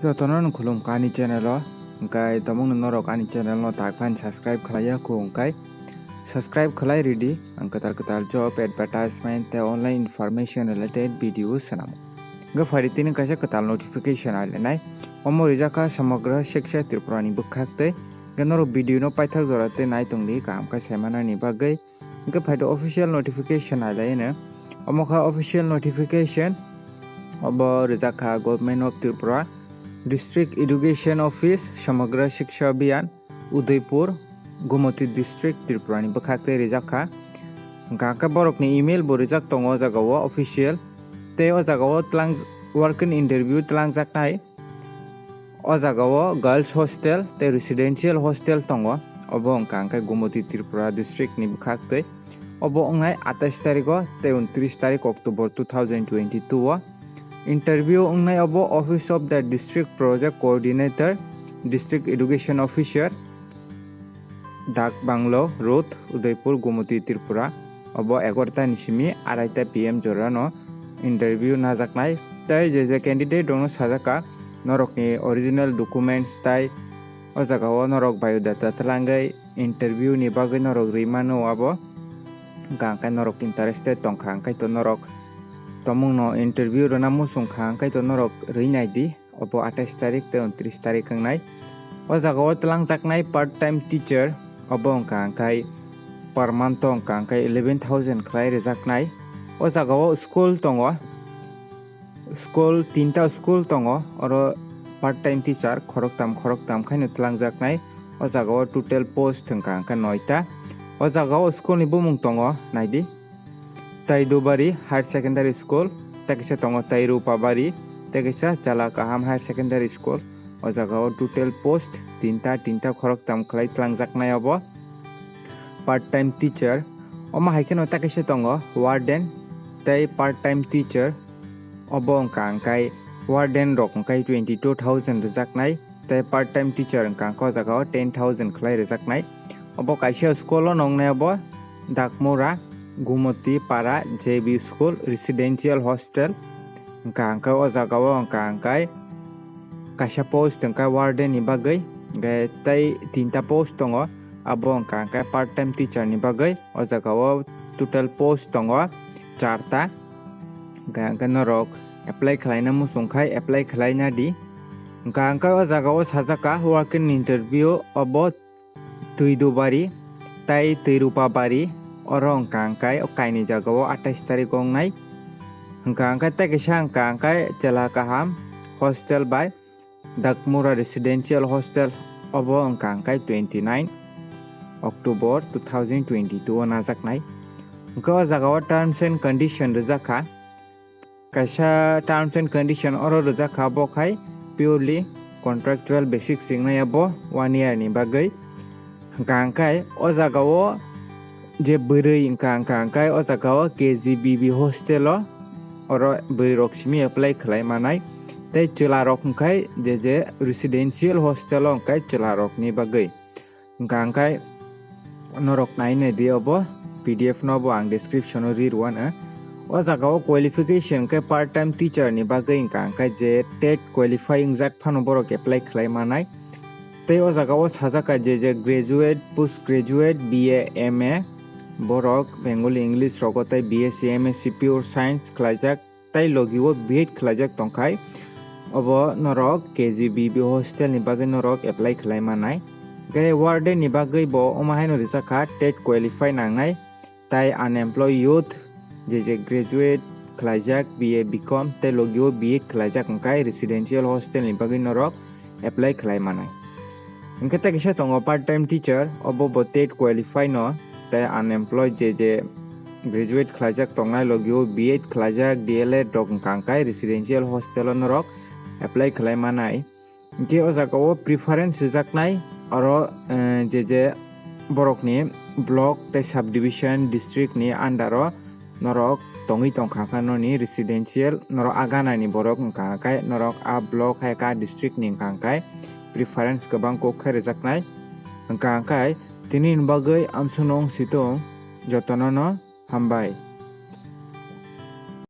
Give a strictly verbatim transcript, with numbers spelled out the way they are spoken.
Jotono no khulumkha ani channel o, hwnkhe tamungno norok ani channel no tak phan subscribe khlaiya kho hwnkhe subscribe khlai ridi, ang kwtal kwtal job advertisement tei online information related video swnamo. Hwnkhe phaidi tini kaisa kwtal notification ailainai, omo rijak kha Samagra Shiksha Tripura ni bwkhak tei, hwnkhe norok video no paithak jora tei naitongdi kaham khe saimanani bagwi. Hwnkhe phaidi official notification ailaino. Omo kha official notification. Obo rijak kha Government of Tripura, District Education Office, Samagra Shiksha Abhiyan, Udaipur, Gomati District, Tripura ni bwkhak tei rijak kha. Hwnkha khe borokni email bo rijak tongo o jaga o official. Tei o jaga o tlang, walk-in interview tlangjaknai. O jaga o girls hostel tei residential hostel tongo. Obo wngkha hwnkhe Gomati Tripura district ni bwkhak tei. Obo wngnai atais tarikh o tei untris tarikh October two thousand twenty-two o. Interview wngnai obo Office of the District Project Coordinator, District Education Officer, Dak Banglo Road, Udaipur, Gomati, Tripura. Obo egarota ni simi araita P M jorano interview najaknai. Tei je je candidate rokno sajak kha, norokni original documents tai o jaga o norok biodata twlangwi interview ni bagwi norok rwi mano abo. Hwnkha hwnkhe norok interested tongkha hwnkhe to norok tomungno interview rwna muchungkha hwnkhe to norok rwi naidi. Obo atais tarikh tei untris tarikh wngnai. O jaga o twlangjaknai part time teacher, obo wngkha hwnkhe per month o wngkha hwnkhe eleven thousand khlai rwjaknai. O jaga o school tongo, school tinta school tongo, oro part time teacher khoroktham khoroktham khaino twlangjaknai. O jaga o total post wngkha hwnkhe noita. O jaga o school ni bumung tongo, naidi. Taidubari Higher Secondary School, tei kaisa tongo Tairupabari, tei kaisa Chala Kaham Higher Secondary School. O jaga o total post tinta, tinta khoroktham khlai twlangjaknai obo. Part time teacher, omo hai kheno tei kaisa tongo warden tei part time teacher. Obo wngkha hwnkhe warden rok hwnkhe twenty two thousand rwjaknai. Tei part time teacher wngkha hwnkhe o jaga o ten thousand khlai rwjaknai. Obo kaisa school o nongnai obo Dakmura Gumoti Para J B School Residential Hostel. Wngkha hwnkhe o jaga o wngkha hwnkhe kaisa post wngkha warden ni bagwi, hwnkhe tei tinta post tongo, abo wngkha hwnkhe part time teacher ni bagwi. O jaga o total post tongo charta. Hwnkha hwnkhe norok apply khlaina muchung khai apply khlaina di. Hwnkha hwnkhe o jaga o sajak kha walk-in interview obo Twidubari tei Twirupabari, oro wngkha hwnkhe o kainwi jaga o atais tarikh o wngnai. Hwnkha hwnkhe tei kaisa wngkha hwnkhe Chwla Kaham hostel bai Dakmura Residential Hostel, obo wngkha hwnkhe twenty nine October two thousand twenty two o najaknai. Hwnkhe o jaga o terms and condition rwjak kha. Kaisa terms and condition oro rwjak kha, bo khai purely contractual basis se wngnai abo one year ni bagwi. Hwnkha hwnkhe o jaga o je bwrwi wngkha, hwnkha hwnkhe o jaga o K G B B hostel o oro bwrwi rok simi apply khlai manai. Tei chwla rok hwnkhe je je residential hostel o hwnkhe chwla rok ni bagwi. Hwnkha hwnkhe norok nai nai di obo P D F no bo ang description o ri rwano. O jaga o qualification khe part time teacher ni bagwi hwnkha hwnkhe je tet qualify wngjak phano borok apply khlai manai. Tei o jaga o sajak kha je je graduate, post graduate, B A, M A, borok Bengali English rogo tei B S C, M S C pure science khlaijak tei logi o B Ed khlaijak tongkhai, obo norok K G B B hostel ni bagwi norok apply khlai manai. Hwnkhe warden ni bagwi bo omo haino rijak kha, tet qualify nangnai, tei unemployed youth, je je graduate khlaijak, B A, B Com, tei logi o B Ed khlaijak hwnkhe residential hostel ni bagwi norok apply khlai manai. Hwnkhe tei kisa tongo part time teacher, obo bo tet qualify no, tei unemployed je je graduate khlaijak tongnai, logi o B Ed khlaijak, D L Ed rok hwnkha hwnkhe residential hostel o norok apply khlai manai. Hwnkhe o jaga o preference rwjaknai, oro, eh, je je borokni block tei subdivision district ni under o norok tongwi tongkha khe noni residential, norok a gana ni borok wngkha khe norok a block hai khe a district ni wngkha khe preference kwbang kok khe rwjaknai. Hwnkha khe tini ni bagwi amsonong situng jotono no hambai.